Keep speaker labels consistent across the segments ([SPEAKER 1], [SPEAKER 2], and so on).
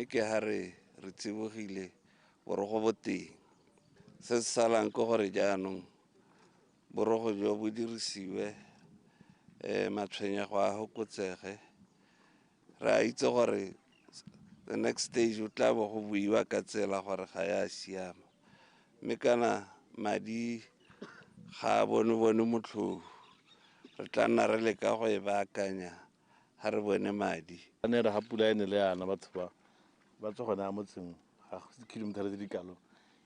[SPEAKER 1] Mme ke ha re re tsibogile borogo bo teng. Se se salang ke gore jaanong borogo jo bo dirisiwe, matshwenyego a fokotsege. Re a itse gore the next stage o tla bo go buiwa ka tsela gore ga ya siama, mme kana madi ga a bone bone motlhofu, re tla nna re leka go e baakanya ga re bone madi.
[SPEAKER 2] Ne re ga pula e ne le yana, batho ba tswa gone a motseng ga go dikilometara tse di kalo,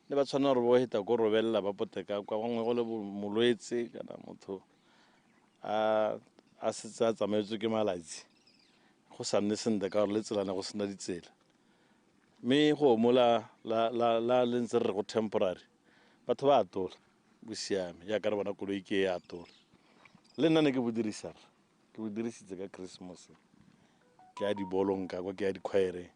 [SPEAKER 2] ne ba tshwanela gore ba heta ko robelela ba poteka kwa gongwe go le molwetse kana motho a setse a tsamaetswe ke malatsi, go sa nne sentle ka gore le tselana go sena ditsela. Mme go omola la le ntse re re go temporary, batho ba atola, bo siame jaaka re bona koloi ke e atola. Le nna ne ke bo dirisa, ke bo dirisitse ka Christmas, ke ya dibolong ka kwa, ke ya dikhwaereng,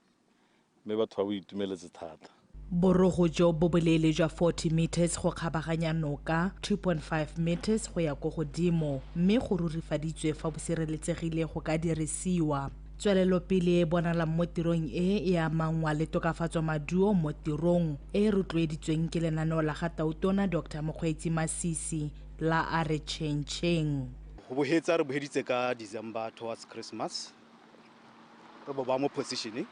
[SPEAKER 2] mme batho ba bo itumeletse thata.
[SPEAKER 3] Borogo jo bo boleele jwa 40 meters go kgabaganya noka, 2.5 meters go ya ko godimo, mme go rurifaditswe fa bo sireletsegile go ka dirisiwa. Tswelelopele e bonalang mo tirong e e amangwa le tokafatso maduo mo tirong e e rotloeditsweng ke lenaneo la ga Tautona Dr Mokgweetsi Masisi la a re tšhentšheng.
[SPEAKER 4] Go bohetsa re boheditse ka December towards Christmas, re bo ba mo positioning.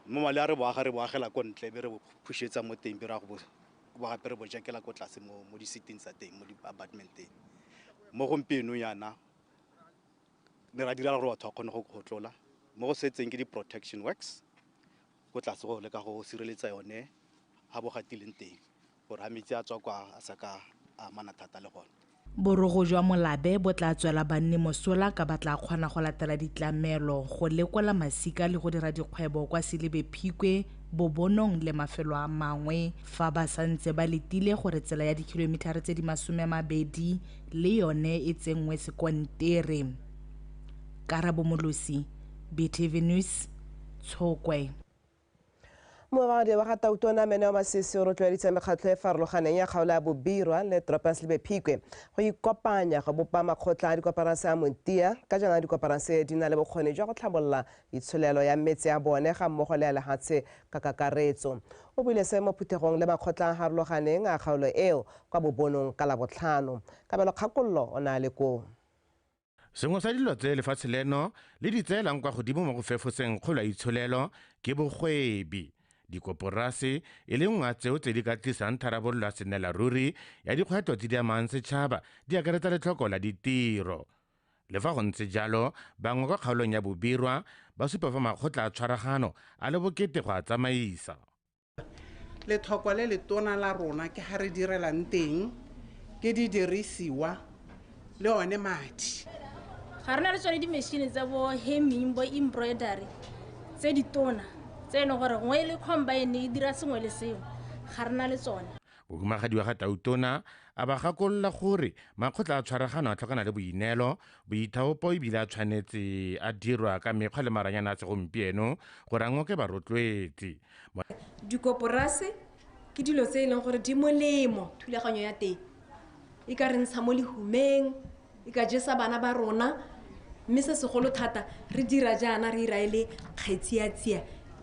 [SPEAKER 4] Mo mali a re boaga, re boagela ko ntle, be re bo phušetsa mo teng, be ra go bo gape re bo jakela ko tlase mo di-sitting tsa teng, mo di-apartmenteng. Mo gompieno yana ne ra dira gore batho ba kgone go tlola. Mo go setseng ke di-protection works ko tlase go leka go sireletsa yone ha bo gatileng teng, gore ha metsi a tswa kwa a sa ka a amana thata le gone.
[SPEAKER 3] Borogo jwa Molabe bo tla tswela banni mosola ka ba tla kgona go latela ditlamelo, go lekola masika le go dira dikgwebo kwa Selebi Phikwe, Bobonong le mafelo a mangwe, fa ba santse ba letile gore tsela ya dikilometara tse di 20 le yone e tsenngwe sekontere. Karabo Molosi, BTV News, Tshokwe.
[SPEAKER 5] Moabadi wa ga Tautona Meneo Masisi o rotloeditse mekgatlho e farologaneng ya kgaolo ya Bobirwa le toropo ya Selebi Phikwe go ikopanya go bopa makgotla a dikoporase a Motia, ka jaana dikoporase di na le bokgoni jwa go tlhabolola itsholelo ya metse ya bone ga mmogo le ya lehatshe ka kakaretso. O buile se mo phuthegong le makgotla a harologaneng a kgaolo eo kwa Bobonong ka Labotlhano. Kabelo Kgakollo o na le koo.
[SPEAKER 6] Sengwe sa dilo tse lefatshe leno le di tseelang kwa godimo mo go fefoseng kgolo ya itsholelo ke bogwebi. Dikoporase e le nngwe tseo tse di ka tlisang tharabololo ya sennela ruri ya dikgwetlho tse di amang setšhaba, di akaretsa letlhoko la ditiro. Le fa go ntse jalo, bangwe kwa kgaolong ya Bobirwa ba supa fa makgotla a tshwaragano a le bokete go a tsamaisa.
[SPEAKER 7] Lethoko le letona la rona ke ha re direlang teng, ke didirisiwa le one madi.
[SPEAKER 8] Ga re na le tsone di-machine tsa bo hemming, bo embroidery tse di tona, tse e leng gore gongwe e le combine e dira sengwe le sengwe, ga re na le tsone.
[SPEAKER 6] Mohumagadi wa ga Tautona a ba gakolola gore makgotla a tshwaragano a tlhokana le boineelo, boithaopo ebile a tshwanetse a dirwa ka mekgwa le maranyana a segompieno gore a ngoke barotloetsi.
[SPEAKER 9] Dikoporase ke dilo tse e leng gore di molemo, thulaganyo ya teng e ka re ntsha mo lehumeng, e ka jesa bana ba rona, mme se segolo thata re dira jaana re ira e le kgetsi ya tsia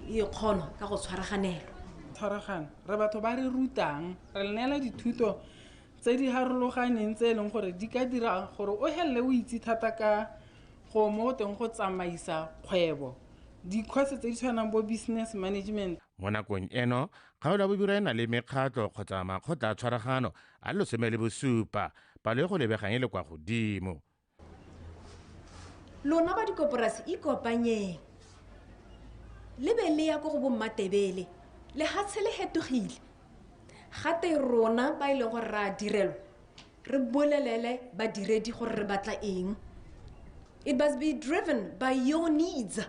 [SPEAKER 9] e kgono ka go tshwaraganelo.
[SPEAKER 10] Tshwaragano, re batho ba re rutang, re le neela dithuto tse di harologaneng tse e leng gore di ka dira gore o helele o itse thata ka go mo teng go tsamaisa kgwebo, di-course tse di tshwanang bo business management.
[SPEAKER 6] Mo nakong eno, kgaolo ya Bobirwa e na le mekgatlho kgotsa makgotla a tshwaragano a le 17, palo e go lebegang e le kwa godimo.
[SPEAKER 9] Lona ba dikoporase ikopanyeng, le be le ya ko go bo Mmatebele, lehatshe le hetogile. Gate rona ba e leng gore re a direlwa, re bolelele badiredi gore re batla eng. It must be driven by your needs.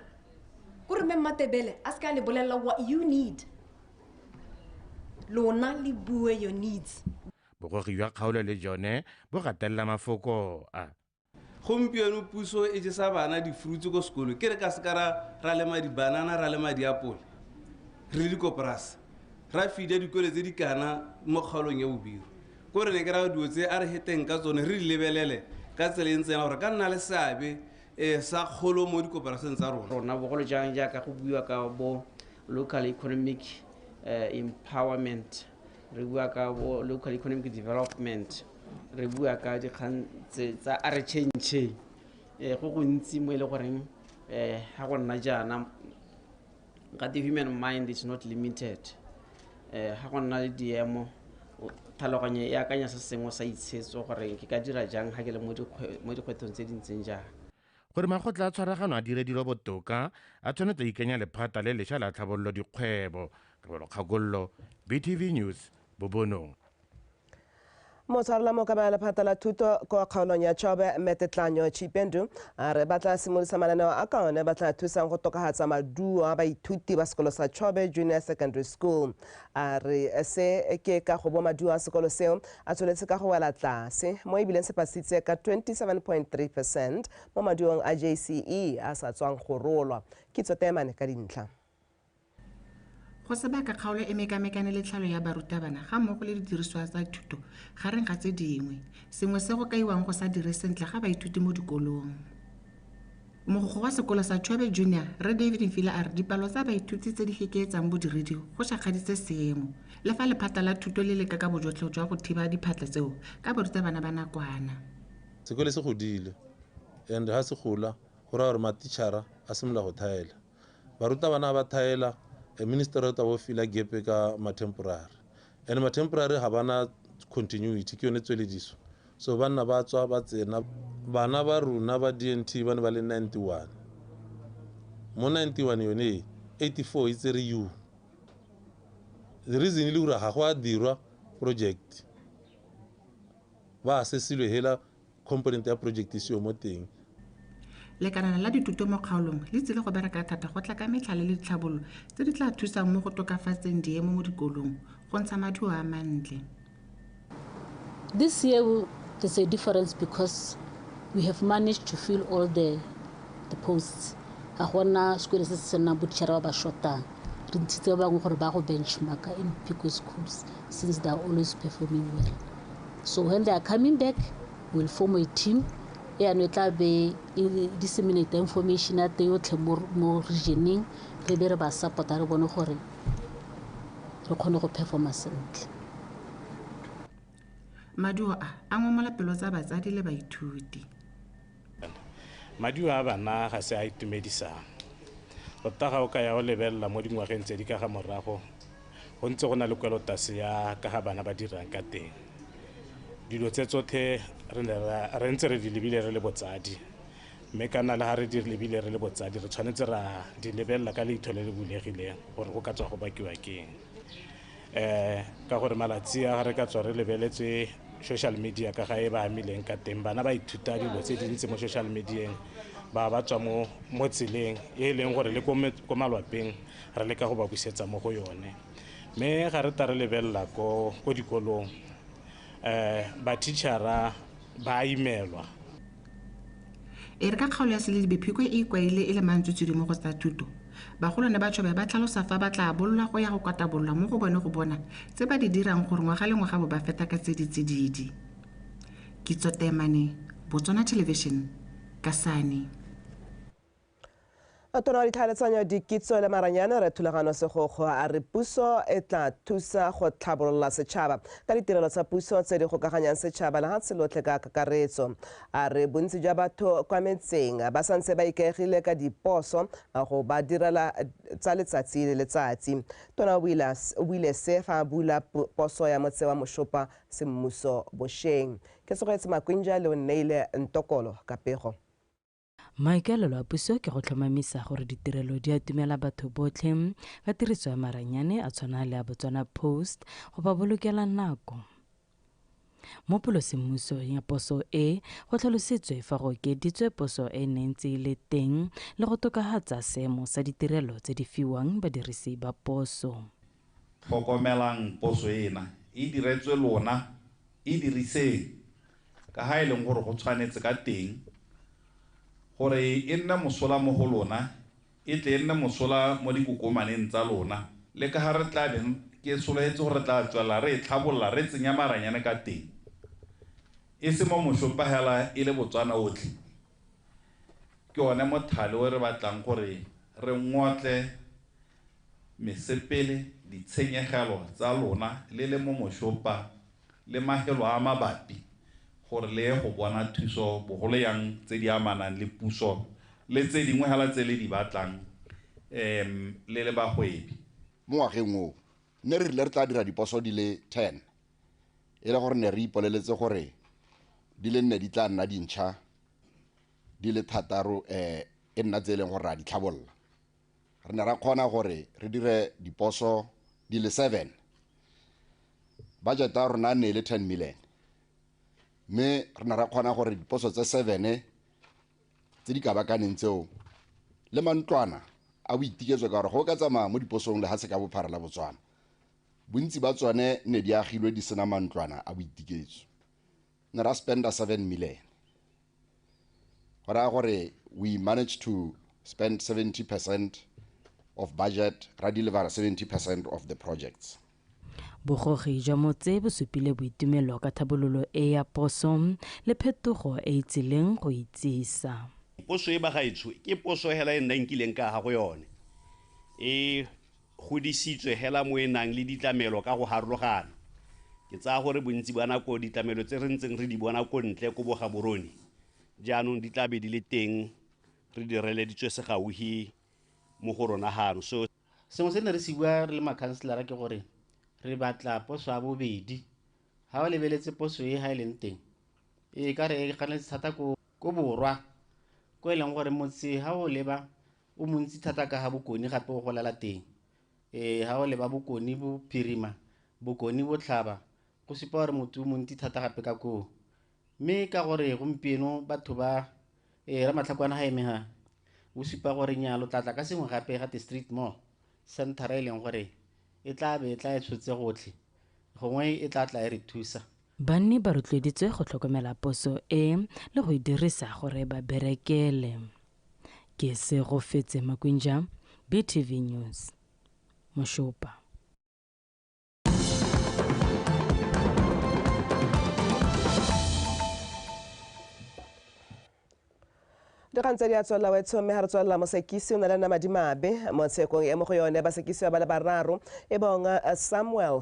[SPEAKER 9] Kore mme Mmatebele a se ka le bolelela what you need. Lona le bue your needs.
[SPEAKER 6] Bogogi jwa kgaolo le jone bo gatelela mafoko a.
[SPEAKER 1] Gompieno puso e jesa bana di-fruits ko sekolong, ke re ka se ka ra lema di-banana, ra lema diapole, re le dikoporase, ra feeda dikolo tse di kana mo kgaolong ya Bobirwa. Ko re ne ke ra dilo tse a re heteng ka tsone, re di lebelele ka tsela e ntseng gore ka nna le seabe
[SPEAKER 11] Sa kgolo mo dikoporaseng tsa rona.
[SPEAKER 12] Rona bogolo jang jaaka go buiwa ka bo local economic empowerment, re bua ka bo local economic development, re bua ka dikgang tsa a re change go gontsi mo e le goreng ga go nna jaana ga the human mind is not limited. Ga go nna le diemo tlhaloganyo e akanya se sengwe sa itshetso gore ke ka dira jang ga ke le mo dikgwethong tse di ntseng jang.
[SPEAKER 6] Gore makgotla a tshwaragano a dire dilo botoka a tshwanetse ikanya lephata le lešwa la tlhabololo dikgwebo. Kabelo Kgakololo, BTV News, Bobonong.
[SPEAKER 5] Motshwarela mookamela lephata la thuto kwa kgaolong ya Chobe Mmetetlanyo Chipendu a re ba tla simolodisa mananeo a ka one ba tla thusang go tokafatsa maduo a baithuti ba sekolo sa Chobe Junior Secondary School. A re se ke ka go bo maduo a sekolo seo a tsweletse ka go wela tlase mo ebileng se pasitse ka 27.3% mo maduong a JCE a sa tswang go rolwa. Kitso Temane ka dintlha.
[SPEAKER 13] Go sebaka kgaolo e mekamekane le tlhalo ya barutabana ga mmogo le didiriswa tsa thuto gareng ga tse dingwe, sengwe se go kaiwang go sa dire sentle ga baithuti mo dikolong. Mogokgo wa sekolo sa Chobe Junior, Rre David Mfila, a re dipalo tsa baithuti tse di fekeetsang bodiredi go šakgaditse seemo, le fa lephata la thuto le leka ka bojotlhe jwa go thiba diphatlha tseo ka barutabana ba nakwana.
[SPEAKER 14] Sekolo se godile and ha se gola go raya gore matitšhara a simolola go thaela, barutabana ba thaela. Minister o tla fila gepe ka ma-temporary and ma-temporary ga bana continuity, ke yone tswelediso. So banna ba tswa ba tsena, bana ba rona ba DNT ba ne ba le 91, mo 91 yone 84 e tsere U. The reason e le gore ga go a dirwa project, ba assessilwe hela component ya project e seo mo teng.
[SPEAKER 13] Lekalana la dithuto mo kgaolong le tsile go bereka thata go tla ka metlhale le ditlhabololo tse di tla thusang mo go tokafatseng diemo mo dikolong go ntsha maduo a mantle.
[SPEAKER 15] This year there's a difference because we have managed to fill all the posts. Ga gona sekolo se se senang botitšhara ba ba shotang. Re ntshitse ba bangwe gore ba go benchmarka in Phikwe schools since they are always performing well. So when they are coming back, we'll form a team. E tla be e disseminate information ya teng yotlhe mo regioneng, re be re ba support-a re bone gore re kgone go performa sentle.
[SPEAKER 13] Maduo a ngomola pelo tsa batsadi le baithuti.
[SPEAKER 16] Maduo a bana ga se a itumedisang tota ga o ka ya o lebelela mo dingwageng tse di ka ga morago, go ntse go na le kwelotase ya ka ga bana ba dirang ka teng. Dilo tse tsotlhe re ntse re di lebile re le botsadi, mme kana le ga re di lebile re le botsadi re tshwanetse ra di lebelela ka leitho le le bulegileng gore go ka tswa go bakiwa ke eng. Ka gore malatsi a re ka tswa re lebeletse social media ka ga e ba amileng ka teng, bana ba ithuta dilo tse dintsi mo social medieng, ba tswa mo tseleng e leng gore le ko malwapeng re leka go ba busetsa mo go yone. Mme ga re ta re lebelela ko dikolong, ba-teachera ba imelwa.
[SPEAKER 13] E re ka kgaolo ya Selebi Phikwe e ikwaile e le mantswitswidi mo go tsa thuto, bagolwane ba Chobe ba tlhalosa fa ba tla bolola go ya go kwatabololwa mo go bone go bona tse ba di dirang gore ngwaga le ngwaga bo ba feta ka tse di tsididi. Kitso Temane, Botswana Television, Kasane.
[SPEAKER 5] Tona wa ditlhaeletsanyo dikitso le maranyane Re Thulagano Segokgo a re puso e tla thusa go tlhabolola setšhaba ka ditirelo tsa puso tse di gokaganyang setšhaba lefatshe lotlhe ka kakaretso. A re bontsi jwa batho kwa metseng ba santse ba ikaegile ka diposo go ba direla tsa letsatsi le letsatsi. Tona o buile se fa a bula poso ya motse wa Moshopa semmuso bošeng. Ke Tsogetse Makwinja le o nneile Ntokolo ka pego.
[SPEAKER 17] Maikaelelo a puso ke go tlhomamisa gore ditirelo di atumela batho botlhe ka tiriso ya maranyane a tshwana le a Botswana Post go ba bolokela nako. Mo polosemmuso ya poso e go tlhalositswe fa go okeditswe poso e neng ntse e le teng le go tokafatsa seemo sa ditirelo tse di fiwang badirisi ba poso.
[SPEAKER 18] Tlhokomelang poso ena e diretswe lona, e diriseng ka ha e leng gore go tshwanetse ka teng, gore e nne mosola mo go lona, e tle e nne mosola mo dikokomaneng tsa lona. Le ka ga re tla beng ke solofetse gore re tla tswelela re e tlhabolola re tsenya maranyane ka teng, e se mo Moshopa hela e le Botswana otlhe. Ke one mothale o re batlang gore re ngotle mesepele, ditshenyegelo tsa lona le le mo Moshopa le mafelo a mabapi gore le ye go bona thuso bogolo yang tse di amanang le puso le tse dingwe hela tse le di batlang le le bagwebi.
[SPEAKER 19] Mo ngwageng oo ne re rile re tla dira diposo di le 10, e le gore ne re ipoleletse gore di le 4 di tla nna dintšha, di le 6 e nna tse e leng gore ra di tlhabolola. Re ne ra kgona gore re dire diposo di le 7. Budget ya rona ne e le 10 million, mme re ne ra kgona gore diposo tse 7 tse di kabakaneng tseo le mantlwana a boitiketso, ka gore go ka tsamaya mo diposong le ha se ka bophara la Botswana, bontsi ba tsone ne di agilwe di sena mantlwana a boitiketso. Ne ra spenda 7 million, go raya gore we managed to spend 70% of budget, ra deliver 70% of the projects.
[SPEAKER 17] Bogogi jwa motse bo supile boitumelo ka thabololo e ya poso le phetogo e e tsileng go itsisa.
[SPEAKER 20] Poso e bagaetsho ke poso hela e nna nkileng ka ga go yone, e godisitswe hela mo e nang le ditlamelo ka go harologana. Ke tsaya gore bontsi ba nako ditlamelo tse re ntseng re di bona ko ntle ko bo Gaborone jaanong di tla be di le teng, re direleditswe segauhi mo go rona gano. So
[SPEAKER 12] sengwe se ne re se bua re le makhanselara ke gore re batla poso ya bobedi. Ha o lebeletse poso e ha e leng teng, e ka re e ganetse thata ko borwa, ko e leng gore motse ha o leba o montsi thata ka ga bokone gape o golela teng. Ha o leba bokone bophirima, bokone botlhaba, go supa gore motse o montsi thata gape ka koo. Mme ka gore gompieno batho ba Ramatlhakwana ga eme ga o supa gore nya lo tlatla ka sengwe gape ga te street mall center e leng gore e tla be e tla e tshotse gotlhe, gongwe e tla tla e re thusa.
[SPEAKER 17] Banni ba rotloeditswe go tlhokomela poso e le go e dirisa gore ba berekele. Ke Segofetse Makwinja, BTV News, Moshopa.
[SPEAKER 5] Dikgang tse di a tswelela wetsho, mme ga re tswelela mosekisi o na le nna madimabe mo tshekong e mo go yone basekisiwa ba le bararo e bong Samuel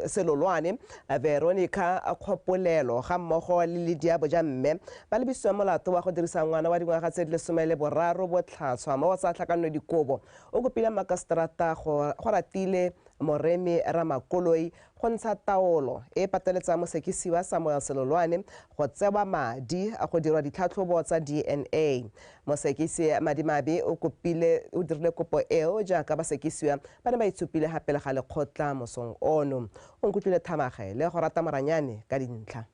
[SPEAKER 5] Selolwane, Veronica Kgopolelo ga mmogo le Lydia Bojamme ba lebisiwa molato wa go dirisa ngwana wa dingwaga tse di 13 botlhatswa mo go tsa tlhakanelo dikobo. O kopile makaseterata go ratile Moremi Ramakoloi go ntsha taolo e pateletsang mosekisiwa Samuel Selolwane go tsewa madi a go dirwa ditlhatlhobo tsa DNA. Mosekisi Madimabe o dirile kopo eo jaaka basekisiwa ba ne ba itshupile gape le ga lekgotla mosong ono. O nkutlwile Thamagele go rata Moranyane ka dintlha.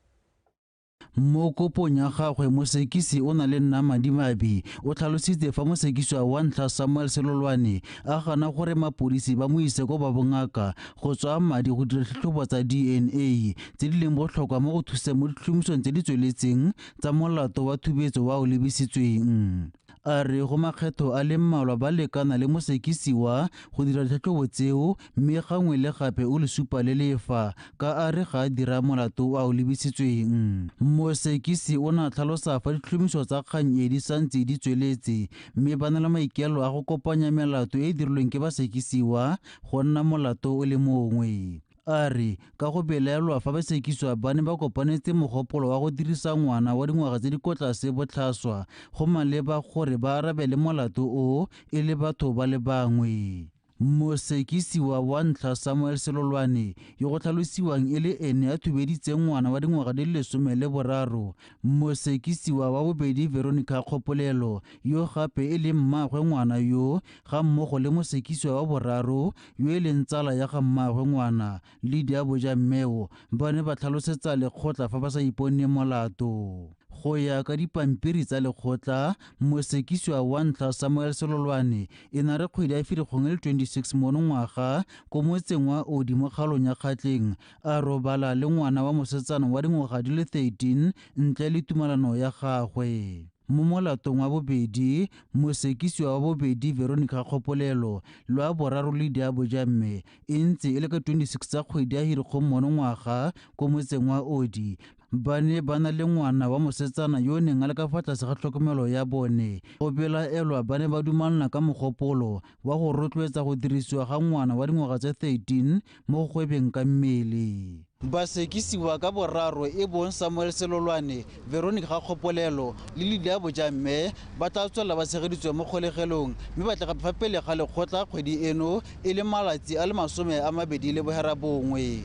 [SPEAKER 21] Mo kopong ya gagwe mosekisi o na le nna Madimabe o tlhalositse fa mosekisiwa wa ntlha Samuel Selolwane a gana gore mapodisi ba mo ise ko ba bongaka go tswa madi go dira ditlhatlhobo tsa DNA tse di leng botlhokwa mo go thuseng mo ditlhotlhomisong tse di tsweletseng tsa molato wa thubetso wa o lebisitsweng. A re go makgetho a le mmalwa ba lekana le mosekisiwa go dira ditlhatlhobo tseo, mme gangwe le gape o le supa le lefa ka a re ga a dira molato wa o lebisitsweng. Mosekisi o ne a tlhalosa fa ditlhotlhomiso tsa kgang e di santse di tsweletse, mme ba na le maikaelelo a go kopanya melato e e dirilweng ke basekisiwa go nna molato o le mongwe. A re ka go belaelwa fa basekisiwa ba ne ba kopanetse mogopolo wa go dirisa ngwana wa dingwaga tse di kwa tlase botlhaswa, go maleba gore ba arabele molato o e le batho ba le bangwe. Mosekisiwa wa ntlha Samuel Selolwane yo go tlhalosiwang e le ene a thubeditseng ngwana wa dingwaga di le 13, mosekisiwa wa bobedi Veronica Kgopolelo yo gape e leng mmaagwe ngwana yo ga mmogo le mosekisiwa wa boraro yo e leng tsala ya ga mmaagwe ngwana Lydia Bojammeo ba ne ba tlhalosetsa lekgotla fa ba sa ipone molato. Go ya ka dipampiri tsa lekgotla, mosekisiwa wa ntlha Samuel Selolwane e na re kgwedi ya Firikgong e le 26 monongwaga ko motseng wa Odi mo kgaolong ya Kgatleng a robala le ngwana wa mosetsana wa dingwaga di le 13 ntle le tumalano ya gagwe. Mo molatong wa bobedi, mosekisiwa wa bobedi Veronica Kgopolelo le wa boraro Lydia Bojamme e ntse e le ka 26 tsa kgwedi ya Hirikgong monongwaga ko motseng wa Odi. ba ne ba na le ngwana wa mosetsana yo o neng a le ka fa tlase ga tlhokomelo ya bone. Go belaelwa ba ne ba dumalana ka mogopolo wa go rotloetsa go dirisiwa ga ngwana wa dingwaga tse 13 mo go gwebeng ka mmele. Basekisiwa ka boraro e bong Samuel Selolwane, Veronica Gakgopolelo le Lydia Bojamme ba tla tswelela ba tshegeditswe mo kgolegelong mme ba tla gape fa pele ga lekgotla kgwedi eno e le malatsi a le 29.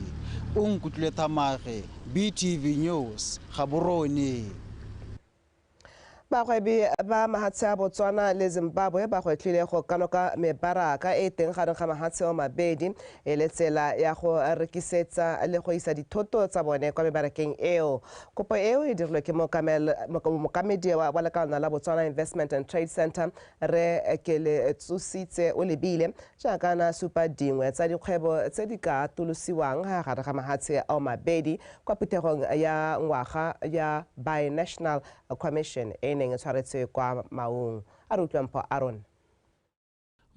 [SPEAKER 21] Onkutlwile Thamage, BTV News, Gaborone.
[SPEAKER 5] Bagwebi ba mahatshe a Botswana le Zimbabwe ba gwetlhile go kanoka mebaraka e teng gareng ga mahatshe a mabedi e le tsela ya go rekisetsa le go isa dithoto tsa bone kwa mebarakeng eo. Kopo eo e dirilwe ke mookamedi wa lekalana la Botswana Investment and Trade Centre re Keletsositse Olebile jaaka na supa dingwe tsa dikgwebo tse di ka atolosiwang gare ga mahatshe a mabedi kwa phuthegong ya ngwaga ya Binational Commission e neng e tshwaretswe kwa Maung. A re utlwe Mpho Aaron.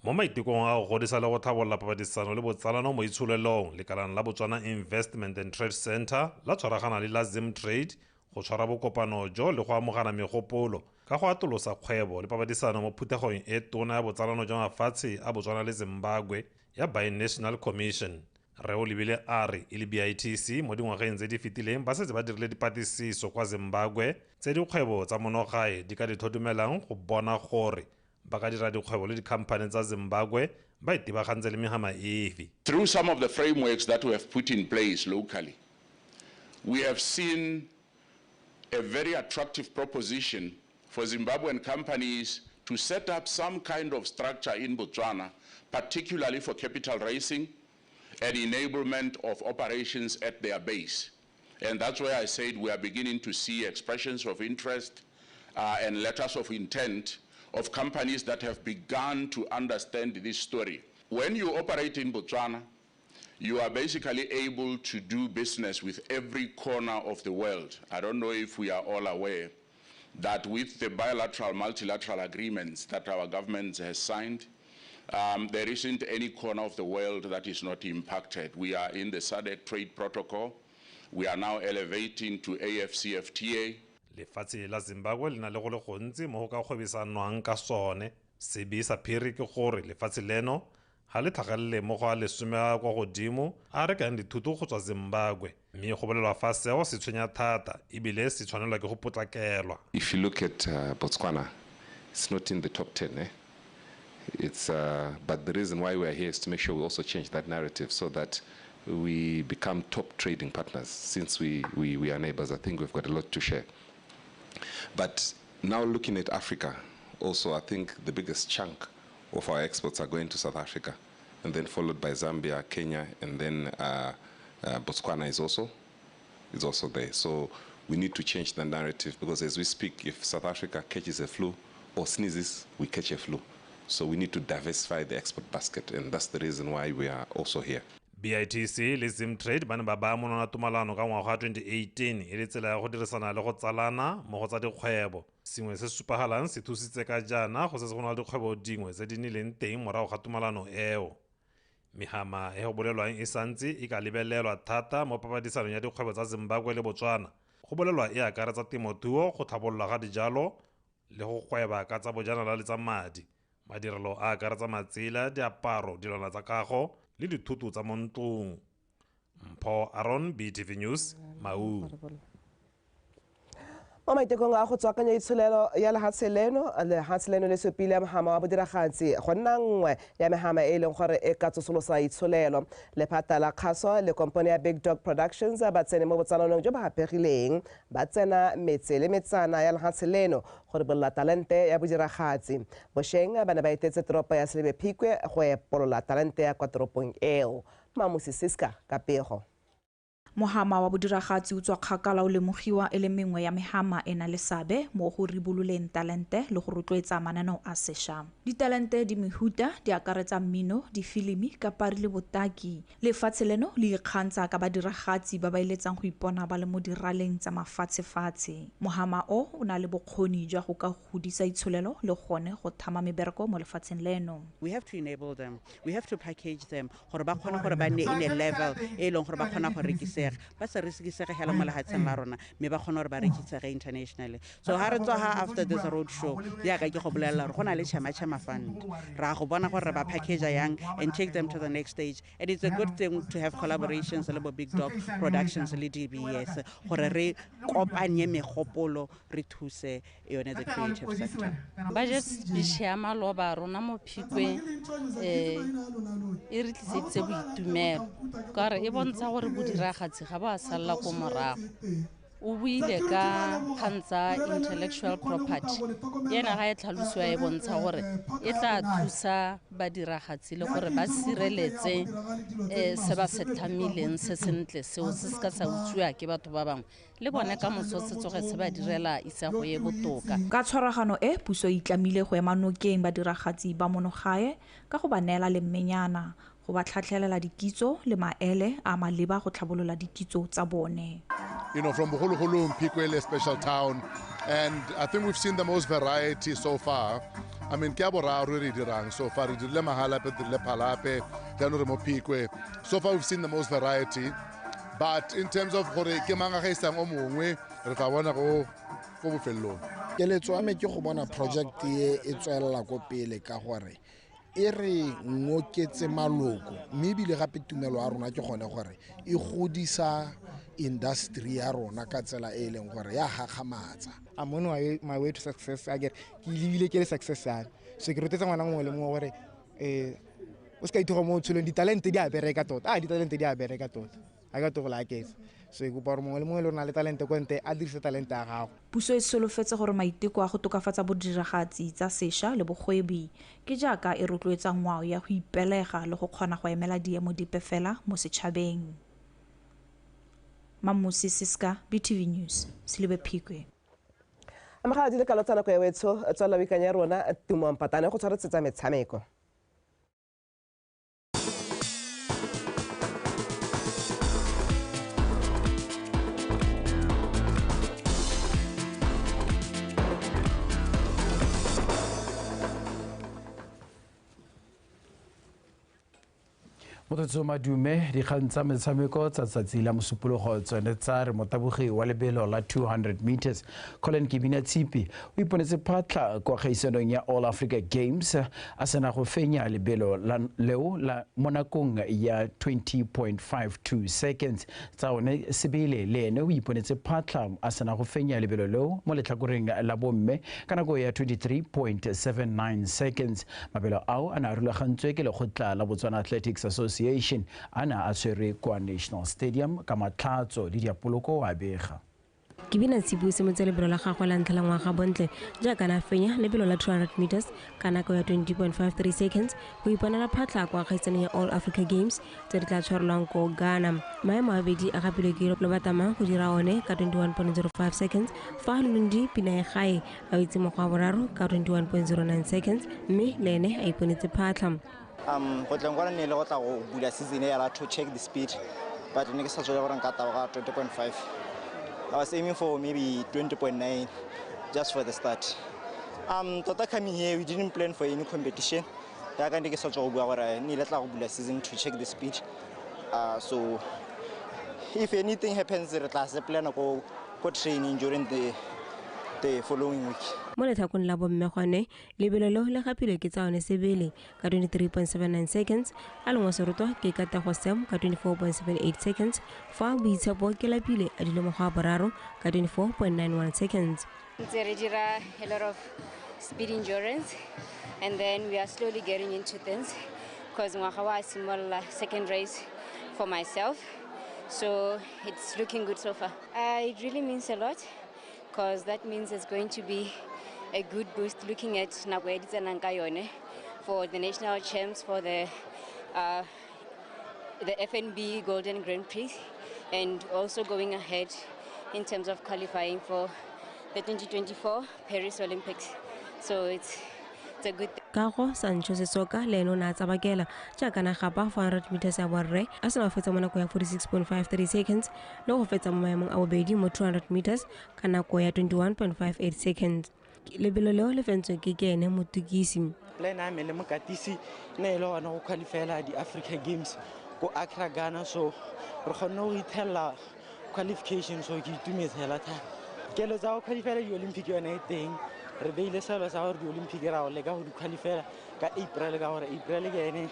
[SPEAKER 2] Mo maitekong a go godisa le go tlhabolola papadisano le botsalano mo itsholelong, lekalana la Botswana Investment and Trade Centre la tshwaragana le la Zimtrade go tshwara bokopano jo le go amogana megopolo ka go atolosa kgwebo le papadisano mo phuthegong e tona ya botsalano jwa mafatshe a Botswana le Zimbabwe ya Binational Commission. Re o lebile a re e le BITC mo dingwageng tse di fetileng ba setse ba dirile dipatlisiso kwa Zimbabwe tse dikgwebo tsa monogae di ka di tlhodumelang go bona gore ba ka dira dikgwebo le dikhamphane tsa Zimbabwe ba itebagantse le megama efe.
[SPEAKER 22] Through some of the frameworks that we have put in place locally, we have seen a very attractive proposition for Zimbabwean companies to set up some kind of structure in Botswana, particularly for capital raising and enablement of operations at their base. And that's where I said we are beginning to see expressions of interest and letters of intent of companies that have begun to understand this story. When you operate in Botswana, you are basically able to do business with every corner of the world. I don't know if we are all aware that with the bilateral, multilateral agreements that our government has signed, there isn't any corner of the world that is not impacted. We are in the SADC trade protocol. We are now elevating to AfCFTA.
[SPEAKER 2] Lefatshe la Zimbabwe le na le go le gontsi mo go ka kgwebisanwang ka sone. Sebe sa phiri ke gore lefatshe leno ga le tlhagelele mo go a lesome a kwa godimo a rekang dithuto go tswa Zimbabwe, mme go bolelwa fa seo se tshwenya thata ebile se tshwanelwa ke go potlakelwa.
[SPEAKER 23] If you look at Botswana, it's not in the top 10, eh? It's, but the reason why we are here is to make sure we also change that narrative so that we become top trading partners. Since we are neighbors, I think we've got a lot to share. But now looking at Africa, also I think the biggest chunk of our exports are going to South Africa, and then followed by Zambia, Kenya, and then Botswana is also there. So we need to change the narrative, because as we speak, if South Africa catches a flu or sneezes, we catch a flu. So we need to diversify the export basket, and that's the reason why we are also here.
[SPEAKER 2] BITC le Zimtrade ba ne ba baya monwana tumalano ka ngwaga wa 2018 e le tsela ya go dirisana le go tsalana mo go tsa dikgwebo. Sengwe se se supagalang se thusitse ka jaana go setse go na le dikgwebo dingwe tse di nnileng teng morago ga tumalano eo. Mehama e go bolelwang e santse e ka lebelelwa thata mo papadisanong ya dikgwebo tsa Zimbabwe le Botswana. Go bolelwa e akaretsa temothuo, go tlhabololwa ga dijalo le go gweba ka tsa bojanala le tsa madi. Madirelo a akaretsa matsela, diaparo, dilwana tsa kago le dithoto tsa mo ntlong. Mpho Aaron, BTV News, Maung.
[SPEAKER 5] Mo maitekong a go tswakanya itsholelo ya lehatshe leno le supile mohama wa bodiragatsi go nna nngwe ya mehama e leng gore e ka tsosolosa itsholelo. Lephata la kgaso le kompone ya Big Dog Productions ba tsene mo botsalanong jo ba hapegileng, ba tsena metse le metsana ya lehatshe leno gore bolola talente ya bodiragatsi. Bošeng ba ne ba etetse toropo ya Selebi Phikwe go epolola talente ya kwa toropong eo. Mamusi Siska ka pego.
[SPEAKER 24] Mohama wa bodiragatsi o tswa kgakala o lemogiwa e le mengwe ya mehama e na le seabe mo go ribololeng talente le go rotloetsa mananeo a sešwa. Ditalente di mehuta di akaretsa mmino, difilimi, kapari le botaki. Lefatshe leno le ikgantsha ka badiragatsi ba ba eletsang go ipona ba le mo diraleng tsa mafatshefatshe. Mohama o o na le bokgoni jwa go ka godisa itsholelo le gone go thama mebereko mo lefatsheng leno.
[SPEAKER 25] We have to enable them. We have to package them gore ba kgone gore ba nne in a level e leng gore ba kgona go rekisa
[SPEAKER 3] rekisega, ba sa rekisege hela mo lehatsheng la rona, mme ba kgone gore ba rekisege internationally. So ha re tswa ha after this road show, jaaka ke go bolelela gore go na le Chema Chema Fund, ra go bona gore re ba package yang and take them to the next stage. And it's a good thing to have collaborations le bo Big Dog Productions le DBS gore re kopanye megopolo re thuse yone the creative sector.
[SPEAKER 4] Budget speech ya maloba rona mo Phikwe e re tliseditse boitumelo ka gore e bontsha gore bodiragatsi ga ba salla ko morago. O buile ka kgang tsa intellectual property, ena ga e tlhalosiwa e bontsha gore e tla thusa badiragatsi le gore ba sireletse se ba se tlhamileng se sentle seo se se ka sa utswiwa ke batho ba bangwe, le bone ka moso se tsoge se ba direla isago e botoka.
[SPEAKER 24] Ka tshwaragano e, puso e itlamile go ema nokeng badiragatsi ba monogae ka go ba neela lemmenyana go ba tlhatlhelela dikitso le maele a maleba go tlhabolola dikitso tsa bone.
[SPEAKER 7] You know, from Boholo Phikwe, a special town, and I think we've seen the most variety so far. I mean, ke a boraro re dirang so far, re dirile Mahalape, re dirile Phalape, jaanong re mo Phikwe. So far we've seen the most variety, but in terms of gore ke mang a gaisang o mongwe, re tla bona go ko bofelong.
[SPEAKER 8] Keletso ya me ke go bona project e e tswelela ko pele ka gore e re ngoketse maloko, mme ebile gape tumelo ya rona ke gone gore e godisa industry ya rona ka tsela e leng gore ya gakgamatsa.
[SPEAKER 25] I'm on my way to success. I get ke lebile ke le success ya me. So ke rotetse ngwana mongwe le mongwe gore o se ka ithuga mo tsholong, ditalente di a bereka tota. Ditalente di a bereka tota. A ka togola aketsa. So ke kopa gore mongwe le mongwe le o na le talente ko ntle a dirise talente ya gago.
[SPEAKER 24] Puso e solofetse gore maiteko a go tokafatsa bodiragatsi tsa sešwa le bogwebi ke jaaka e rotloetsa ngwao ya go ipelega le go kgona go emela diemo dipe fela mo setšhabeng. Mamusi Siska, BTV News, Selibe Phikwe.
[SPEAKER 5] Amogela di le kalo tsa nako ya wetsho tswela boikanya ya rona Tumo Mpatane go tshwaretsetsa metshameko.
[SPEAKER 26] Motho madume dikgang tsa metshameko tsa tsatsi la mosupologo tsone tsa re motabogi wa lebelo la 200 meters Colin Kibina Tshipi o iponetse phatlha kwa kgaisanong ya All Africa Games a sena go fenya lebelo leo la mo nakong ya 20.52 seconds. Tsa one Sebele le ene o iponetse phatlha a sena go fenya lebelo leo mo letlhakoreng la bomme ka nako ya 23.79 seconds. Mabelo ao a ne a rulagantswe ke lekgotla la Botswana Athletics Association ana a tshwere kwa National Stadium ka matlhatso le diapoloko wa bega.
[SPEAKER 27] Kibina Tshipi o simolotse lebelo la gagwe la ntlha la ngwaga bontle jaaka na fenya lebelo la 200 meters ka nako ya 20.53 seconds go iponela phatlha kwa kgaisanong ya All Africa Games tse di tla tshwarelwang ko Ghana. Maemo a bobedi a gapilwe ke Lobatama go dira one ka 21.05 seconds, fa Lundi Pinaegae a wetse mokgwa wa boraro ka 21.09 seconds, mme le ene a iponetse phatlha.
[SPEAKER 28] Go tleng kwa ne le go tla go bula season ya to check the speed, but ne ke sa tswela gore nka taboga 20.5. I was aiming for maybe 20.9 just for the start. Tota coming here we didn't plan for any competition. Ya ka ne ke sa tswa go bua gore ne le tla go bula season to check the speed. So if anything happens re tla se plan go training during the following week.
[SPEAKER 27] Mo letlhakong la bomme gone lebelo leo le gapilwe ke tsa one Sebele ka 23.79 seconds, a lengwe serutwa ke Katego Sam ka 24.78 seconds, fa Boitshepo ke Lapile a dule mokgwa wa boraro ka 24.91 seconds.
[SPEAKER 29] Ntse re dira a lot of speed endurance and then we are slowly getting into things because ngwaga wa simolola second race for myself, so it's looking good so far. It really means a lot because that means it's going to be a good boost looking at nako e di tsenang ka yone for the national champs, for the FNB Golden Grand Prix, and also going ahead in terms of qualifying for the 2024 Paris Olympics. So it's a good thing.
[SPEAKER 27] Kago Sancho Sesoka le ene o ne a tsabakela jaaka na gapa 400 meters ya borre a sena go fetsa mo nako ya 46.53 seconds le go fetsa mo maemong a bobedi mo 200 meters ka nako ya 21.58 seconds. Lebelo leo le fentswe ke ene Motukisi.
[SPEAKER 30] Plan ya me le mokatisi ne e le gona go qualifyela di-Africa Games.
[SPEAKER 1] Ko Accra Ghana, so re kgonne go ithella qualification, so ke itumetse hela thata. Kelo tsa go qualifyela di-Olympic yone e teng, re beile selo sa gore di-Olympic ra go leka go di qualifyela ka April, ka gore April ke ene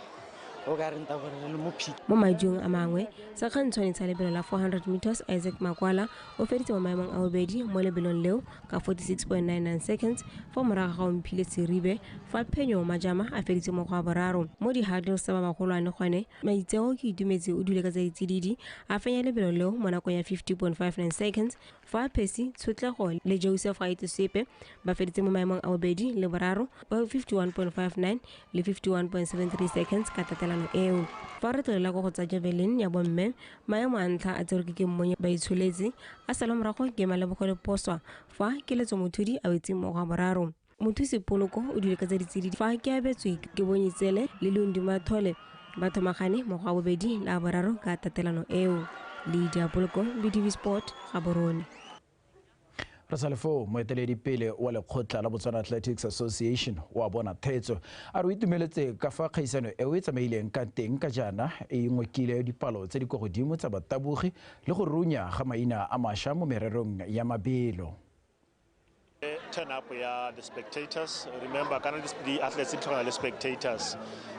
[SPEAKER 1] o ka renta gore re le mo peak.
[SPEAKER 27] Mo madiong a mangwe, sekgantshwane sa lebelo la 400 meters Isaac Makwala o feditse mo maemong a bobedi mo lebelong leo ka 46.99 seconds, fa morago ga Omphile Seribe, fa Phenyo Majama a feditse mo go a boraro. Mo di-hurdles tsa ba bagolwane gone, Maitseo Ke Itumetse o dule ka tsa ditsididi a fenya lebelo leo mo nakong ya 50.59 seconds, fa Percy Tshotlego le Joseph Gaitsesepe ba feditse mo maemong a bobedi le boraro ba 51.59 le 51.73 seconds ka tatelano eo. Fa re tlolela ko go tsa javelin ya bomme, maemo a ntlha a tserwe ke Mmonye ba itsholetse, a sala morago ke Malebogo le Poswa, fa Keletso Mothudi a wetse mo go a boraro. Mothusi Poloko o dule ka tsa ditsididi, fa ke abetswe ke Bonyetsele le Lundi Mathole ba thomagane mo go a bobedi le a boraro ka tatelano eo. Lydia Poloko, BTV Sport, Gaborone.
[SPEAKER 26] Re sa le foo, moeteledipele wa lekgotla la Botswana Athletics Association wa bona thetso a re o itumeletse ka fa kgaisano eo e tsamaileng ka teng ka jaana e ngokile dipalo tse di kwa godimo tsa batabogi le go runya ga maina a mašwa mo mererong ya mabelo.
[SPEAKER 6] Turn up ya the spectators. Remember, kana the athletes di tlhokana le spectators,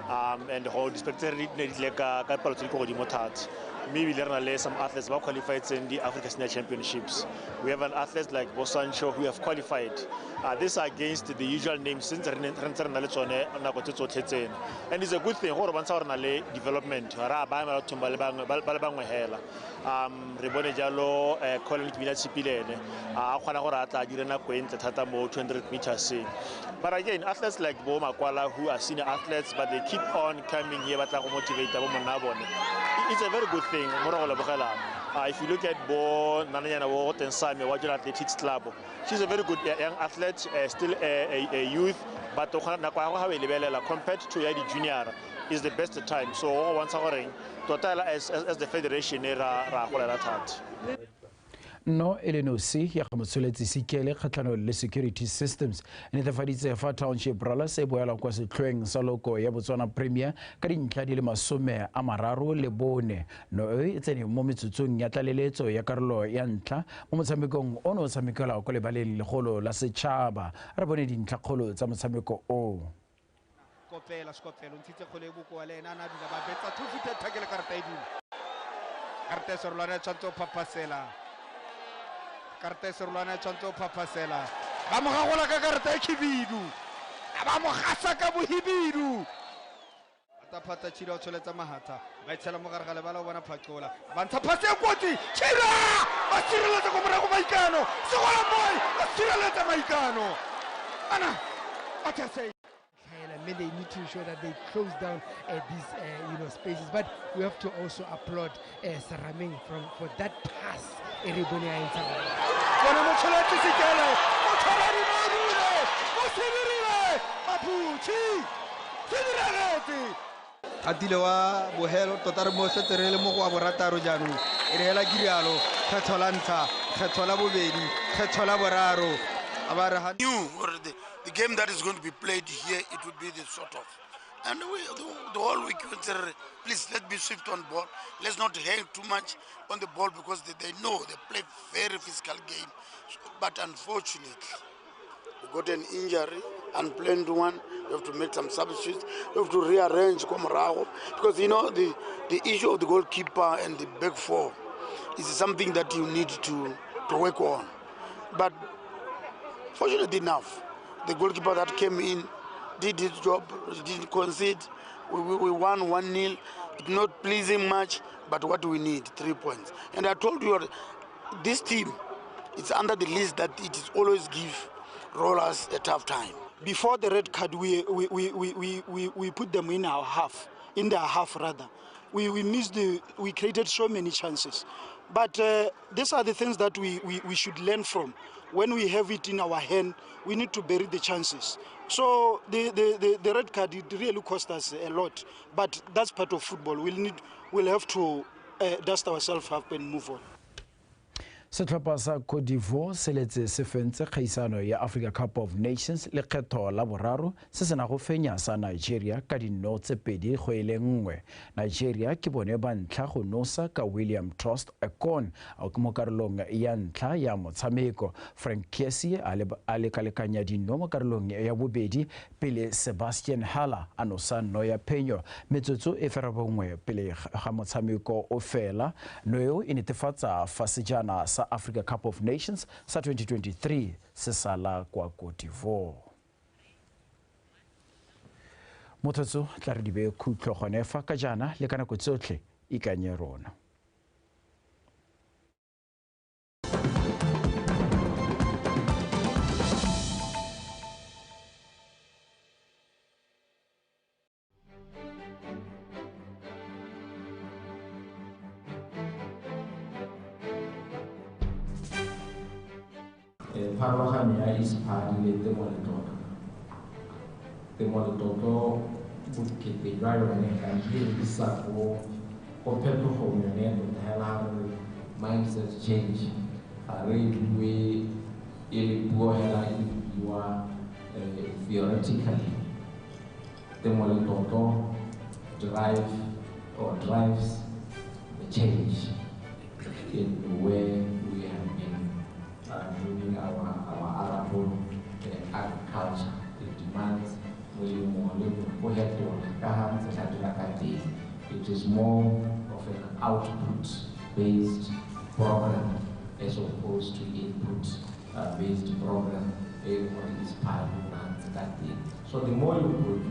[SPEAKER 6] and go di spectators di ne di tle ka palo tse di kwa godimo thata. Mme ebile re na le some athletes ba qualified the Africa Senior Championships. We have an athlete like Bosancho who have qualified. This are against the usual names since re ntse re na le tsone nako tse tsotlhe tsena. And it's a good thing gore bontsha gore na le development. Ra ba emela bathong ba le bangwe hela. Re bone jalo Colin Kibina Tshipile ene a kgona gore a tla dire nako e ntle thata mo 200 meters. But again, athletes like Bo Makwala who are senior athletes, but they keep on coming here ba tla go motivate bo monna bone. It's a very good thing. If you look at Bo Nananyana Bo Tensame, Wajir Athletics Club, she's a very good young athlete, still a youth, but compared to the junior, is the best time. So once total as the federation ra golela thata.
[SPEAKER 26] No e le nosi ya go motsholetsi Sikele kgatlhanong le Security Systems e netefaditse fa Township Rollers e boela kwa setlhoeng sa loko ya Botswana Premier ka dintlha di le 34. No e tsene mo metsotsong ya tlaleletso ya karolo ya ntlha mo motshamekong ono o tshamekelwa kwa lebaleng legolo la setšhaba. Re bone dintlhakgolo tsa motshameko o.
[SPEAKER 9] Kopela Skopelo ntshitse kgole e bokoa le ena a na dula ba betsa two footed tackle karata e dula. Karata e serolwana e tshwanetse go phaphasela. Karata e serolwana e tshwanetse go phaphasela. Ba mo gagola ka karata e khibidu. Ba mo gasa ka bohibidu. Phata Chira o tsholetsa mahatha. Ba itshela mo gare ga lebala o bona Phacola. Ba ntsha phase e kotsi. Chira! Ba sireletsa ko morago Maikano. Segola boy! Ba sireletsa Maikano. Ana! What
[SPEAKER 10] I mean, they need to ensure that they close down these spaces. But we have to also applaud Sarameng for that pass.
[SPEAKER 9] Gatile wa bohelo tota re mo setse re le mo go wa borataro jaanong e re hela kirialo kgetho la ntlha kgetho la bobedi kgetho la boraro.
[SPEAKER 11] The game that is going to be played here, it would be the sort of. And we, the whole week, we say, please, let's be swift on ball. Let's not hang too much on the ball because they know they play very physical game. But unfortunately, we got an injury, unplanned one. We have to make some substitutes. We have to rearrange Komarago because, you know, the issue of the goalkeeper and the back four is something that you need to work on. But fortunately enough, the goalkeeper that came in did his job, didn't concede. We won 1-0. It's not pleasing much, but what do we need? 3 points. And I told you, this team, it's under the list that it is always give Rollers a tough time.
[SPEAKER 13] Before the red card, we put them in our half, in their half rather. We missed we created so many chances. But these are the things that we should learn from. When we have it in our hand, we need to bury the chances. So the red card, it really cost us a lot. But that's part of football. We'll have to dust ourselves up and move on.
[SPEAKER 26] Setlhopha sa Cote d'Ivoire se letse se fentse kgaisano ya Africa Cup of Nations lekgetho la boraro se sena go fenya sa Nigeria ka dino tse 2-1. Nigeria ke bone ba ntlha go nosa ka William Troost Ekong mo karolong ya ntlha ya motshameko. Frank Kessie a lekalekanya dino mo karolong ya bobedi pele Sebastian Haller a nosa no ya phenyo metsotso e ferabongwe pele ga motshameko o fela. No eo e netefatsa fa sejana sa Africa Cup of Nations sa 2023 se sala kwa Cote d'Ivoire. Mothotso tla re dibe khutlo gone fa ka jaana le ka nako tsotlhe ikanye rona.
[SPEAKER 12] Pharologanyo ya ISPAAD le Temo Letlotlo. Temo Letlotlo bokete jwa yone ga e lebisa ko phetogong yone tota hela re mindset change, ga re bue e le puo hela e buiwa theoretically. Temo Letlotlo drive or drives the change in the way we have been doing our arable agriculture. It demands molemo le go hetola ka ha ntse ka dira ka teng. It is more of an output-based program as opposed to input-based program. So the more you produce,